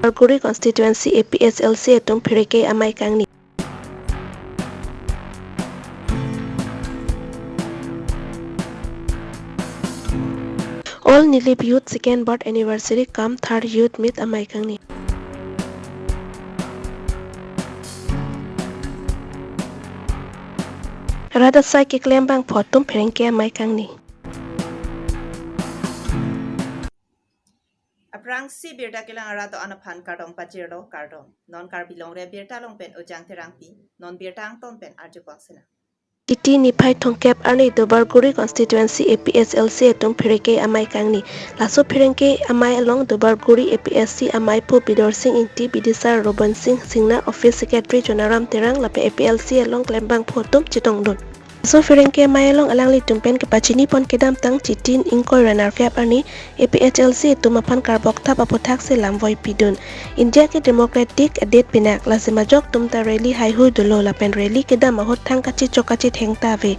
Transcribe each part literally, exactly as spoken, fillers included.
Duarbagori constituency A P H L C atum pherangke amei kangni. All Nilip Youth second birth anniversary cum third youth meet amei kangni. Rat asai keklem bangpho atum pherangke amei kangni. Aphrangsi birta kelang arat do-an aphan kardom pajirlo, kardom. Non Karbi Longri Abirta along pen Ujang Terangpi, non birta angton pen arjupon sinang. Chiti niphai thomkep arni Duarbagori constituency A P H L C atum pherangke amei kangni. Laso pherangke amei along Duarbagori A P H C ameiphu Bidorsing Ingti, bidisar Robensing Singnar, office secretary Jonaram Terang lapen A P H L C along klem bangpho atum chetongdun. Laso pherangke amei along alanglitum pen kepachinipon kedamtang Chiti ingkoi ra nerkep arni A P H L C atum aphan karbokthap aphuthak si lamvoi pidun. India ke democratic adet pinak, lasi majok atum ta rally haihui dolo lapen rally kedam ahut thang kachichok kachithengta ave.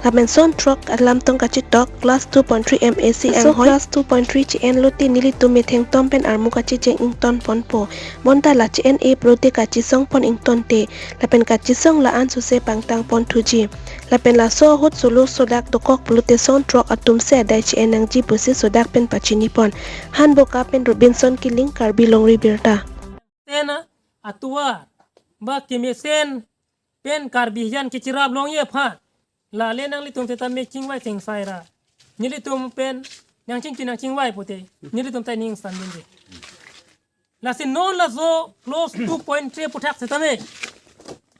Lapen son throk alamtong kachitok, class two point three M A C anghoi. Class two point three che-en lote nelitum methengtom pen armu kachijeng ingtonponpo. Bonta la che-en-e pulote kachisongpon ingtonte. Lapen kachisong la-an suse pangtangpon thuji. Lapen laso ahut solo sodak dokok pulote son throk atum si adai che-en nangji pusi sodak pen pachinipon. Hanboka pen Robinson Killing, Karbi Longri Birta. Tena atuar ba kemesen pen Karbi hijan kechirap longji aphan, lale nanglitum setame chingvai chingsai ra nelitum pen nangchingki nangchingvai pute nelitum ta ning sandinji. Lasi non laso clause two point three aphuthak setame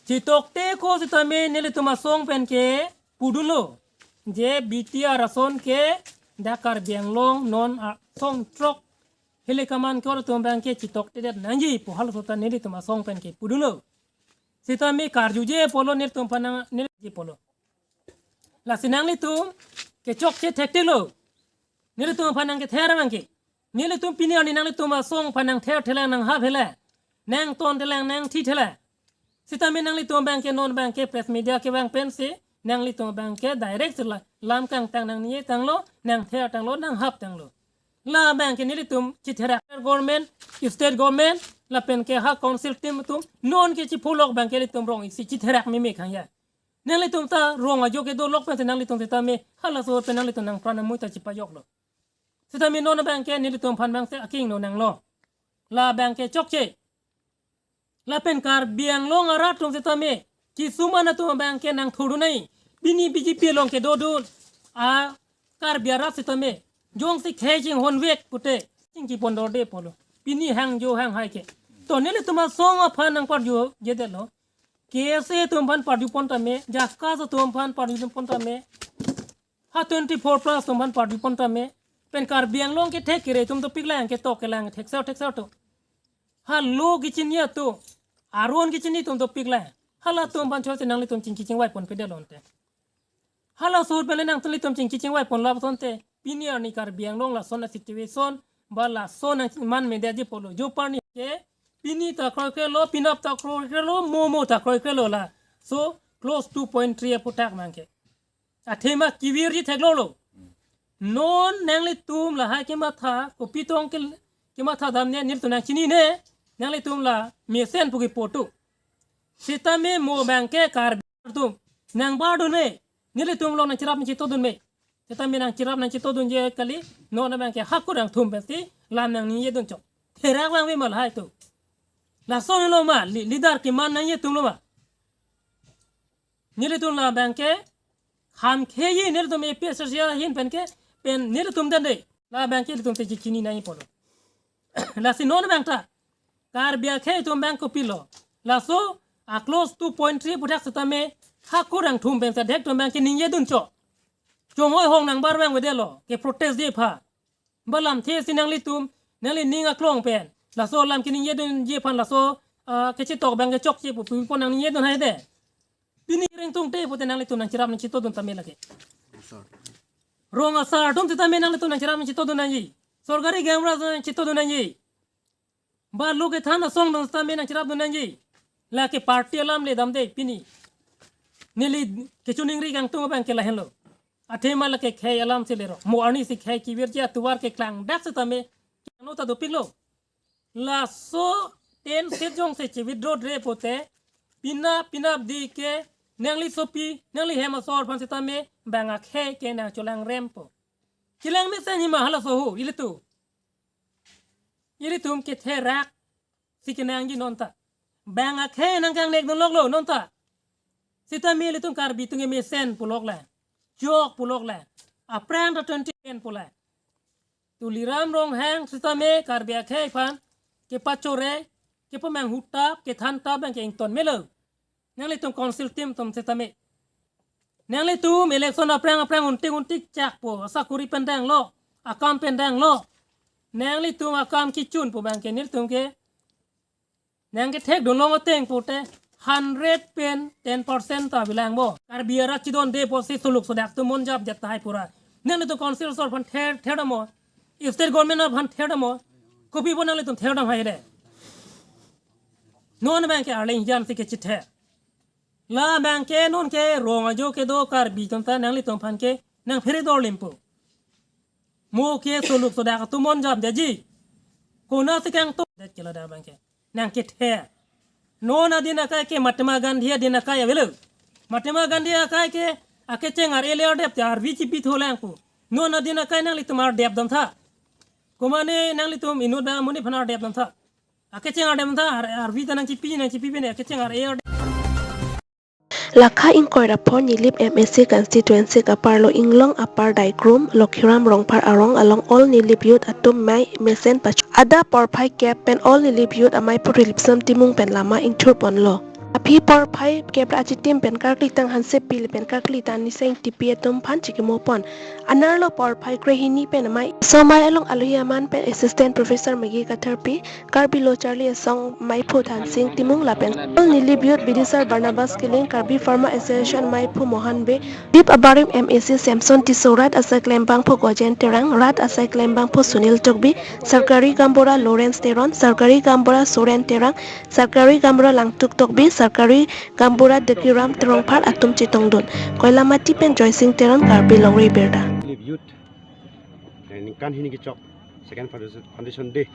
chitokte ko setame nelitum asong pen ke pudunlo je B T R ason ke dak Karbi Anglong non asong throk hile kaman kor atum abang ke chitoktedet nangji pu halaso ta nelitum asong pen ke pudunlo. Setame karjuje pulo nelitum aphan nang neli pulo. Lasi nanglitum kechokche thekthelo. Nelitum aphan nangkether abang ke. Nelitum pini arni nanglitum asong aphan nangther thelang, nanghap thelang, nangton thelang, nangthi thelang. Setame nanglitum abang ke non abang ke press media kevang pensi nanglitum abang ke direct si la lam kangtang nangne tanglo, nangther tanglo, nanghap tanglo. Labang ke nelitum chitherak government, state government, lapen ke ha council team atum non ke chipholok abang ke nelitum rong isi chitherak meme khangya. Nanglitum ta rong ajo kedo lok pensi nanglitum setame halaso pen nanglitum nangpran amui ta chipajoklo. Setame non abang ke nelitum aphan abang se akingno nanglo. Labang ke chokche. Lapen Karbi Anglong arat atum setame kisuman atum abang ke nangthurdun nai. Pini B J P along kedodun a Karbi arat setame jongsi khei chinghonvek pute chingkipondorde pulo. Pini hangjo hanghai ke. To nelitum asong aphan nangparjujedetlo. K S A atum aphan parjupon tame, JACAS atum aphan parjupon tame, ha twenty-four plus atum aphan parjupon tame, pen Karbi Anglong kethek kere atum dopiklang, ketok kelang thekser thekser atum. Ha lo kechini atum, aron kechini atum dopiklang. Halatum aphan chotsi nanglitum chingki chingvaiponpedetlo ante. Halaso ahut pen le nangtum nelitum chingki chingvaipon lapusonte. Pini arni Karbi Anglong lason a situation ba lason a man media ji pulo. Jo parni ke pini ta kroikrelo, penap ta kroikrelo, mo mo ta kroikrelo la. So clause two point three aphuthak abang ke athema kevirji theklonglo. Non nanglitum lahai kematha, kopi tong ke kematha damne nelitum nangchinine, nanglitum la mesen pu kepo tu. Setame mo abang ke Karbi atum nangbardunme, nelitum along nangcherap nangchetodunme. Setame nangcherap nangchetodunji kali, non abang ke hakur angthum pensi lam nangningjedun chok. Therak abang ave ma lahai tu. Lason lo ma, li- leader keman nangji atum lo ma. Nelitum labang ke kham khei nelitum A P H L C ahin pen ke, pen nelitum den de. Labang ke nelitum te chini nai pulo. Lasi non abang ta Karbi akhei atum abang kopilo. Laso a clause two point three aphuthak setame hakur angthum pen ta dek atum abang ke ningjedun chok. Chonghoi hong nangbar abang avedetlo, ke protest ji aphan. Ba lamthe si nanglitum, nanglining aklong pen laso lam keningjedunji aphan laso, ah, kechitok abang ke chokche pu pipon nangningjedun haide. Pini rengtung te pute nanglitum nangcherap nangchetodun tame lake. Rong asar atum setame nanglitum nangcherap nangchetodun nangji. Sorkari gaonbura nangchetodun nangji. Ba lo kethan asong dong setame nangcherapdun nangji. Lake party alam le damde pini. Neli kechiningri kangtung abang ke lahenlo. Athema lake khei alam si lero. Mo arni si khei kevirji atuar keklang dak setame. Ano ta dopiklo. Laso ten seat jongsi che-withdraw-re pote, pina pina di ke nangli sopi, nangli hem asor aphan sitame bang akhei ke nangcholangrempo. Chelang mesen hima halaso ho, ilitum. Ilitum ketherak si kenangji non ta. Bang akhei nangkangnek dunloklo non ta. Sitame ilitum Karbi atum ke mesen pulok le. Jok pulok le. Aphrang ta twenty ten pule. Tuliram Ronghang sitame Karbi akhei aphan kepachore, kepamang hutap, kethan tap bang ke ington melo. Nanglitum council team atum sitame. Nanglitum election aphrang aphrang untik untik chakpo, asakori pen danglo, akam pen danglo. Nanglitum akam kechunpo bang ke nelitum ke nangkethek dunlong ateng pote hundred pen ten percent ta bilangpo. Karbi arat chidonde pusi suluk sodak atum monjap jat tahai pura. Nanglitum council asor aphan ther, therdamnon. State government aphan therdamnon. Kopi apot nanglitum therdam haide. Non bang ke arleng jan si kechether. La bang ke non ke rong ajo kedo Karbi atum ta nanglitum aphan ke nangphere dorlimpo. Mo ke suluk sodak atum monjap jaji. Konatsi kangto det ke ladak bang ke. Nangkether. Non adin akai ke Mahatma Gandhi adin akai avelo. Mahatma Gandhi akai ke akecheng ar-e le ardep te arvi chipi tholangpo. Non adin akai nanglitum ardep damtha. Komane nanglitum inut bang amonit aphan ardep damtha. Akecheng ardep damtha, ar-, arvi ta nangchipi, nangchipi pen akecheng ar-e ardep. Lakha ingkoi ra pho Nilip M A C constituency kaparlo Inglong Upper Daikrum, Lokhiram Rongphar arong along All Nilip Youth atum mei mesen pachok. Adap porphai kep pen All Nilip Youth amei phu Rilipson Timung pen lama ingthurponlo. Aphi porphai kep ra achitim pen karkli tang Hansepi lapen karkli tang Niseng Tipi atum aphan chikimopon. Anerlo porphai krehini pen amei. Somei along alohi aman pen Assistant Professor Maggie Katharpi, Karbi Lo Charli Asong mei phu Thansing Timung lapen All Nilip Youth Bidisar Barnabas Killing, Karbi Farmer Association mei phu Mohan Bey, Dip abarim M A C Samson Tisso, rat asai klembang phu Gojen Terang, rat asai klembang phu Sunil Tokbi, Sarkari Gaonbura Lawrence Teron, Sarkari Gaonbura Soren Terang, Sarkari Gaonbura Langtuk Tokbi, Sarkari Gaonbura Dekiram Terongphar atum chetongdun. Koilamati pen Joysing Teron, Karbi Longri Birta. Nilip Youth, eh, ningkan hini kechok, second foundation, foundation day.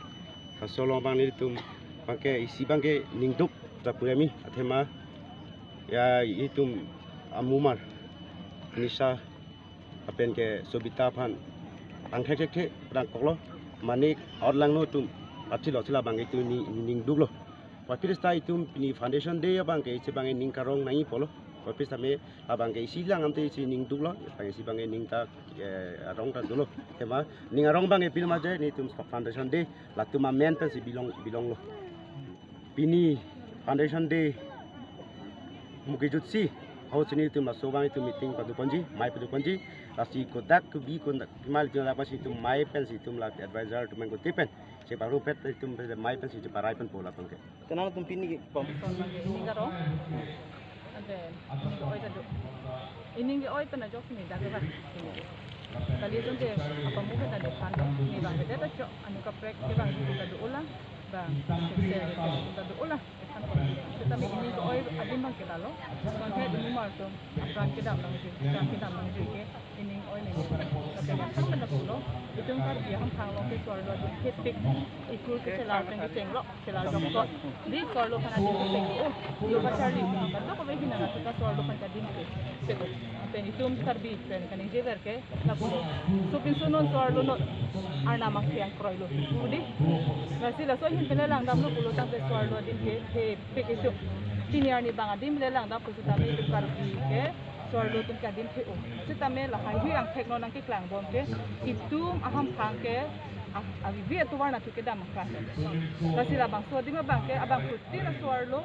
Laso along bang nelitum bang ke isi bang ke ningduk ta puremi athema ya itum amumar Nisha lapen ke Sobita aphan pangthek thek thek pangkoklo, mane out langno atum pathilo, sila bang ke itum ni ningduklo. Pathir sta itum pini foundation day abang ke isi bang ke ning karong nangji pulo. Pathir sta me abang ke isi lang amte isi ningduklo, bang isi bang ke ning ta, eh, arong ta dolo. Tema ning arong bang ke pil maje nelitum foundation day latum amen pensi bilong bilonglo. Pini foundation day muke jutsi, hau sini itum laso bang itum meeting paduponji, mei paduponji, lasi kodak kebi kodak kemal itum lapas itum mei pensi itum la advisor atum mengkoti pen, cheparupet itum mei pensi cheparai pen pola pangke. Tenang atum pini ke pom. Son bang ke ining karong. Ante ining ke-oi ta do. Ining ke-oi pen ajok sini dak ke bang. Kali atum ke apa mungkin ada pan ni bang ke data chok anu kaprek ke bang ke ta do ula bang ke sel ke ta do ula. Sitame ining ke-oi adim bang ke lalo. Bang ke ining mar atum apran kedam bang ke, apran kedam bang ke ining oi neng. Tapi kan sang pen pulo. Itum Karbi ahamphang along ke suarlo adim thepik. Ikur ke chelar pen kechenglo, chelar doktor. Di suarlo aphan adim thepik. Oh, lo kacharli. Kadok kave hinang atum ta suarlo aphan adim thepik. Pen itum Karbi pen kaningjever ke lapu. Sopinso non suarlo non arnam angkhe angkroilo. Udi. Lasi laso ahin pen le langdamlo pulo tangte suarlo adim ke thepik itum. Pini arni bang adim le langdam pusitame itum Karbi ke suarlo atum ke adim the-o. Sitame lahai hui angthek non nangkeklang bom ke itum ahamphang ke a, avivi atovar nangthu kedam angkang. Lasi labangso adim abang ke abang kuti la suarlo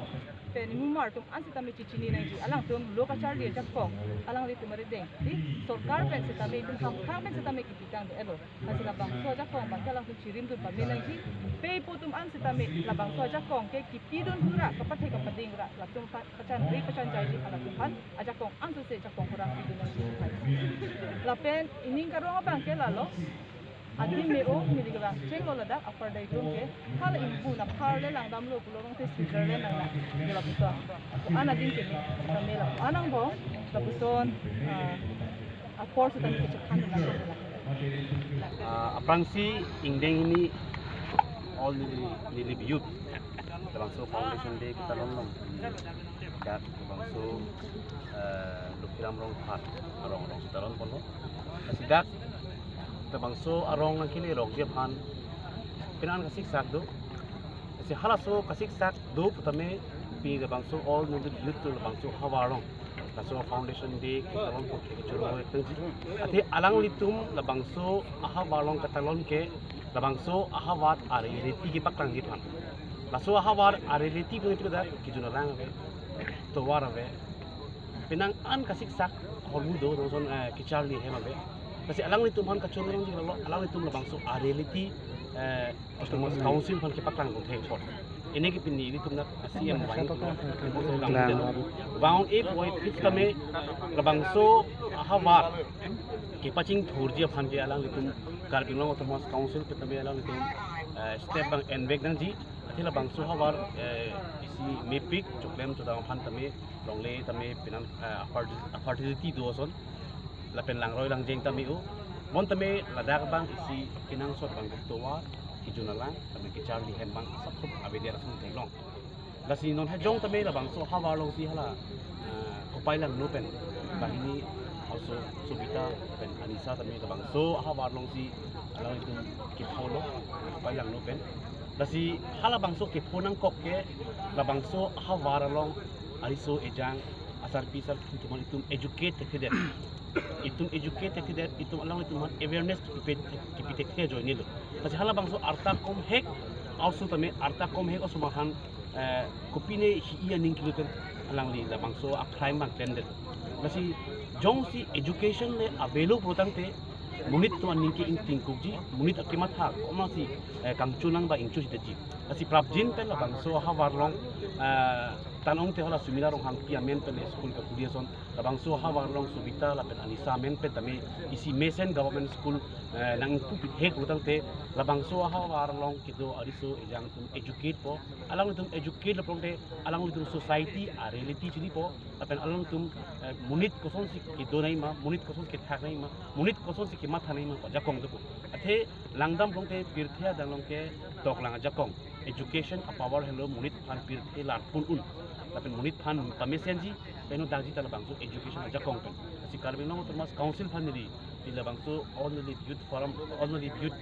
pen imumar atum an sitame chechini nangji, alangtum lo kacharli ajakong, alanglitum arideng. Di sorkar pen sitame itum hamphang pen sitame kipitang do-etlo. Lasi labangso ajakong abang ke alangtum chirimdun pame nangji. Pei po atum an sitame labangso ajakong ke kipidun hura, kapathe kapading hura, latum pa-, pachan ri pachan jaiji halatum aphan ajakong ansose ajakong hura pidun nangji. Lapen ining karong abang ke lalo. Adim me-o, neli ke bang chenglo ladak, Upper Daikrum ke, hala ingbu na phar le langdamlo pulo bang te Switzerland nang na, nila puto. Ko an adim ke ni, kami la, anang bong, lapuson, ah, apor sudah ni kecekhan na. Ah, aphrangsi ingdeng hini, All neli, neli youth, labangso foundation day ketalon long. Dak labangso, eh, Lokhiram Rongphar arong arong si talon ponlo. Lasi dak labangso arong nangkele rokji aphan penang kasiksak do. Lasi halaso kasiksak do putame pini labangso All Nollywood Youth labangso ahavar along laso foundation day ketalon pon ke choro ek tangji. Athe alanglitum labangso ahavar along ketalon ke labangso ahavar a-reality kepaklangji aphan. Laso ahavar a-reality ko itu dak kejun alang ave, tovar ave, penang an kasiksak ahormu do, nongson, eh, kacharli ahem ave. Lasi alanglitum aphan kachoro longji lo, alanglitum labangso a-reality, eh, Autonomous Council aphan kepaklang do thengthon. Ini ke pini ilitum dak C M wahing ko, lang. Vang e poi pit kame labangso ahavar kepachingthurji aphan ke alanglitum Karbi Anglong Autonomous Council pen tame alanglitum, eh, step abang envek nangji. Athe labangso ahavar, eh, isi mepik choklem chodam aphan tame longle tame penang, eh, afford-, affordability do ason. Lapen langroi langjeng tame o. Bon tame ladak abang isi kenangsot abang tovar, kejun alang, tame kacharli ahem abang asap sup avedet ason theklong. Lasi non hajong tame labangso ahavar along si hala, eh, Kopai Langno pen banghini, also Sobita pen Anisa tame labangso ahavar along si alanglitum kepho lo, Kopai Langno pen. Lasi halabangso kepho nangkok ke labangso ahavar along ariso ejang asarpi asarpi atum itum educate thekthedet. Itum educate thekthedet, itum alanglitum aphan awareness kipi, kipi thekthe ajoine do. Lasi halabangso arta komhek, also tame arta komhek osomar aphan, eh, kopine hi-i aning kiloten alangli labangso a-crime abang klemdet. Lasi jongsi education le avelo pulotangte monit atum aning ke ingtingkukji, monit akematha komatsi, eh, kangchunang ba ingchujidetji. Lasi prapjin pen labangso ahavar along, eh, tan ongte hala Sumila Ronghangpi amen pen school kaphuli ason, labangso ahavar along Sobita lapen Anisa amen pen tame isi mesen government school, eh, nangpu pithek pulotangte labangso ahavar along kedo ariso ejang atum educate po, alanglitum educate lo pulotangte alanglitum society a-reality chinipo, lapen alanglitum, eh, monit kosonsi kedo nangji ma, monit kosonsi kethak nangji ma, monit kosonsi kematha nangji ma pu ajakong dopo. Athe langdam pulotangte pirthe adang along ke toklang ajakong. Education a-power henlo monit aphan pirthe larpun un. Lapen monit aphan pamesenji, pen o dagji ta labangso education ajakong pen. Lasi Karbi Anglong Autonomous Council aphan neli, pini labangso All Nollywood Youth Forum, All Nollywood Youth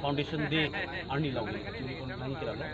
Foundation Day arni along kachini pon nangji ke lalo.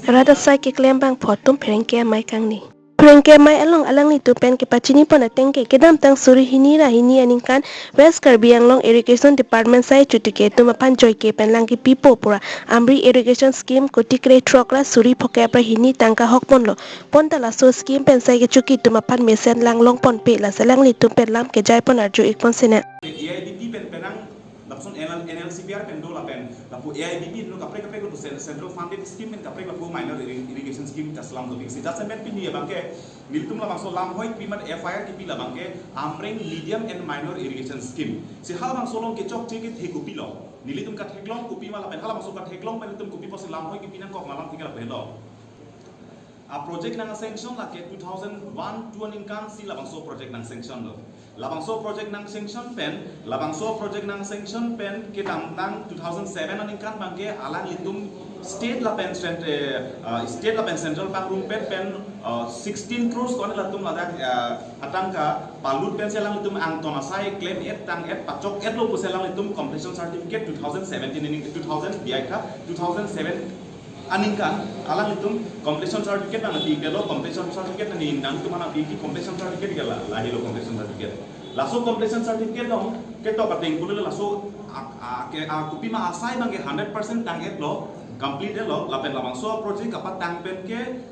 Rat asai keklem abangphu atum pherangke amei kangni. Pherangke amei along alanglitum pen kepachini pon ateng ke kedamtang suri hini ra hini aningkan West Karbi Anglong Irrigation Department sai chotike atum aphan joike pen lang kipipo pura Amri Irrigation Scheme koti kre throk ra suri phokep ra hini tangka hok ponlo. Bonta laso scheme pen sai kechoki atum aphan mesen lang long ponpe, lasi alanglitum pen lam kejai pon arju ik pon sena. A I D P pen penang lapuson N L, N L C P R pen do lapen lapu A I D P lo kaprek kaprek lapu cen-, central funded scheme pen kaprek lapu minor irri-, irrigation scheme ta selam do biksi. Jasemet pini abangke nelitum labangso lamhoi kipi mate F I R kipi labangke Amreng Medium and Minor Irrigation Scheme. Si halabangso along kechokche kethe kopilo, nelitum katheklong kopi ma lapen halabangso katheklong pen nelitum kopi pusi lamhoi kipi nangkok ma lam thik lapu helo. A-project nang sanction lake two thousand one two aningkan si labangso project nang sanction lo. Labangso project nang sanction pen, labangso project nang sanction pen kedamtang two thousand seven aningkan abangke alanglitum state lapen cent-, eh, ah, state lapen central pangrumpet pen, ah, sixteen crores ko-an latum ladak, ah, atangka palut pensi alanglitum angton asai klem et tang et pachok et lo pusi alanglitum completion certificate two thousand seventeen aning, two thousand biai kha, two thousand seven aningkan alanglitum completion certificate nangpi ke lo, completion certificate nangpi, nangtum nangpi ke completion certificate ke la, lahelo completion certificate. Laso completion certificate along ketok ateng pulo laso a, a, ke, a, kopi ma asai abangke hundred percent tang et lo, complete et lo, lapen labangso project kapatang pen ke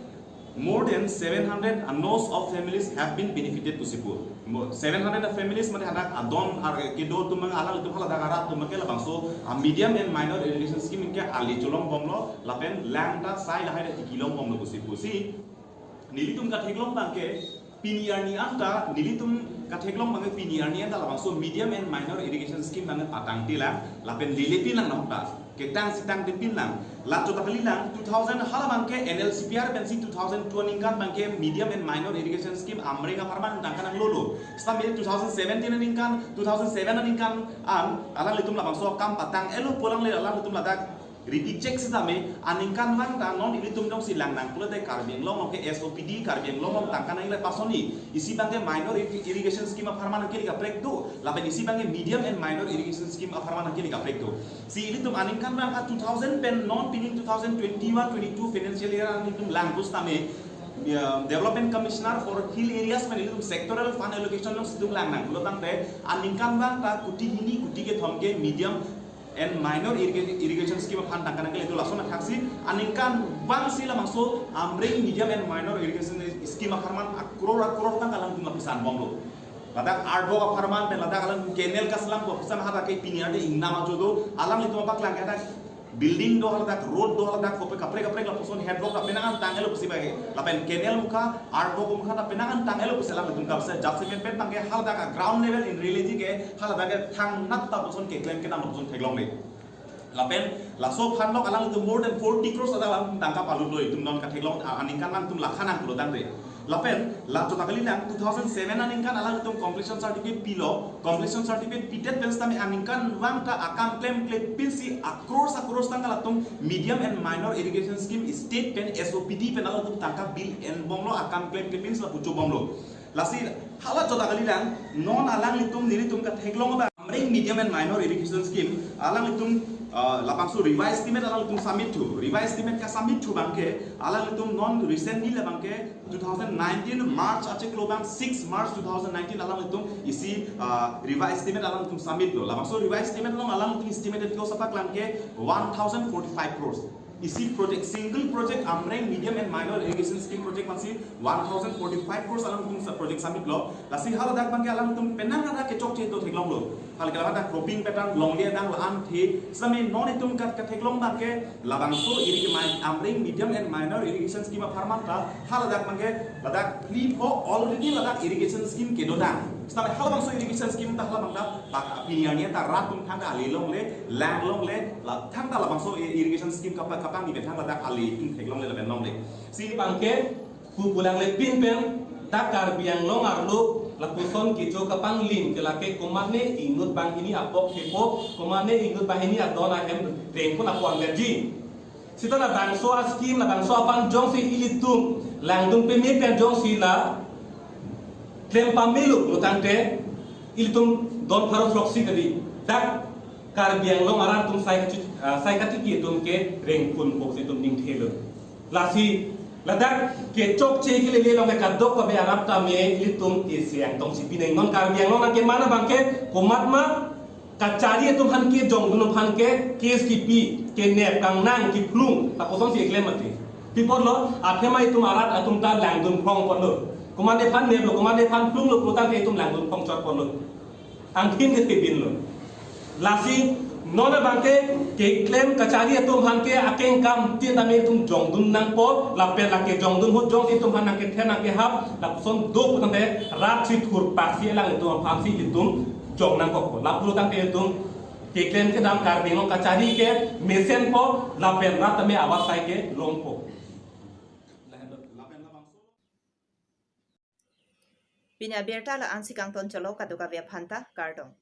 more than seven hundred anos of families have been benefited pusi pu. Mo-, seven hundred of families mate hadak adon ar kedo atum abang alanglitum haladak arat atum abangke labangso a-medium and minor irrigation scheme ke ali cholong bomlo lapen lang ta sai lahai ta tikilong bomlo pusi pusi. Nelitum katheklong abangke pini arni anta, nelitum katheklong abangke pini arni anta labangso medium and minor irrigation scheme abangke patangte lang lapen lele pin lang nahok ta. Ketang sitang te pin lang. Lacho ta kali lang, two thousand hala abangke N L C P R pensi two thousand two aningkan abangke medium and minor irrigation scheme Amreng apharman tangka nang lolo. Seta me two thousand seventeen aningkan, two thousand seven aningkan an, alanglitum labangso akam patang et lo pu alangle alanglitum ladak Repeat check sitame aningkanvang ta non ilitum jongsi lang nangpulote Karbi Anglong along ke S O P D, Karbi Anglong along tangka nangle pasoni. Isi abangke minor irri-, irrigation scheme apharman nangkele kaprek do. Lapen isi abangke medium and minor irrigation scheme apharman nangkele kaprek do. Si ilitum aningkanvang ha two thousand pen non pining two thousand twenty-one twenty-two financial year ilitum lang pusitame, ya, Development Commissioner for Hill Areas pen ilitum sectoral fund allocation alongsi itum lang nangpulo tangte aningkanvang ta kuti hini kuti kethom ke medium and minor irriga-, irrigation scheme aphan tangka nangkele do, lason athaksi aningkanvangsi labangso Amreng medium and minor irrigation scheme apharman akror akror tangka alangtum lapuson bomlo. Ladak ardok apharman pen ladak alang canal kaslam ko pusam hadak ke pini ade ingnam ajo do, alanglitum apaklang ke hadak building do, haladak road do, haladak kopi kaprek kaprek lapuson headwork ta penang an tanglo pusi bage. Lapen canal mukha, ardok mukha ta penang an tanglo pusi alanglitum kapsa jat semen pen abangke haladak ground level in reality ke haladak ke thangnat ta puson keklem kedam puson theklongle. Lapen laso aphan lok alanglitum more than forty crores ada alang tangka palutlo, itum non katheklong a-, aningkan alanglitum lakha nangpulo tangte. Lapen la chota kalilang two thousand seven aningkan alanglitum completion certificate pilo, completion certificate pidet pen sitame aningkanvang ta akam klemkle pinsi akror akror tangka latum medium and minor irrigation scheme state pen S O P D pen alanglitum tangka bill enbomlo, akam klemkle pinsi lapu chobomlo. Lasi hala chota kalilang non alanglitum nelitum katheklong abang Amreng medium and minor irrigation scheme alanglitum, ah, labangso revised estimate alanglitum submit thu, revised estimate kasubmit thu abangke alanglitum non recently labangke two thousand nineteen March achiklo abang, six March two thousand nineteen alanglitum isi, ah, revised estimate alanglitum submit lo. Labangso revised estimate along alanglitum estimated cost apaklang ke one thousand forty-five crores. Isi project, single project Amreng medium and minor irrigation scheme project aphansi one thousand forty-five crores alangtum sa project submit lo. Lasi haladak abangke alangtum penang ada kechokche do theklonglo. Haladak cropping pattern longle adang la-an the. Sitame non itum kat katheklong abangke labangso irrig-, mi-, Amreng medium and minor irrigation scheme apharman ta haladak abangke ladak phli pho already ladak irrigation scheme kedodang. Sitame halabangso irrigation scheme ta halabang ta bak pini arni ta rat atum thangta ali longle, lang longle, la thangta labangso i-, irrigation scheme kapa-, kapangni pen thang ladak ali atum theklongle lapen longle. Si abangke pu pulang le pin pen dak Karbi Anglong arlo lapuson kecho kapanglim ke lake komatne inut banghini apok thepo, komatne inut banghini adon ahem rengpo lapu-an gaji. Sita labangso a-scheme, labangso aphan jongsi ilitum langdun peme pen jongsi la klem pamelo pulotangte ilitum don pharo throksi kali. Dak Karbi Anglong arat atum sai kati-, ah, sai katiki atum ke rengpunpo pusi itum ningthelo. Lasi ladak kechokche kelele along ke kadokave arap tame ilitum isi angtong si pineng. Non Karbi Anglong nangkeman abangke komat ma kachari atum aphan ke, jongdun aphan ke, case kipi, kenep, kangnang, kiphlung, lapuson si eklem mati. Pi apotlo, athema itum arat atum ta langdun phong apotlo. Komatne aphan neplo, komatne aphan phlunglo pulotangte itum langdun phong chot apotlo. Angthin ke tebinlo. Lasi non abangke keklem kachari atum aphan ke akeng akam tin tame itum jongdun nangpo, lapen lake jongdun ahut jongsi itum aphan nangkethe nangkehap, lapuson do pulotangte rat si thurpak si alanglitum aphan si itum jong nangkokpo. Lapu pulotangte itum keklem kedam Karbi Anglong kachari ke mesenpo lapen rat tame awas sai ke longpo. Pini abirta la-ansi kangton cholo, kadokave aphanta kardom.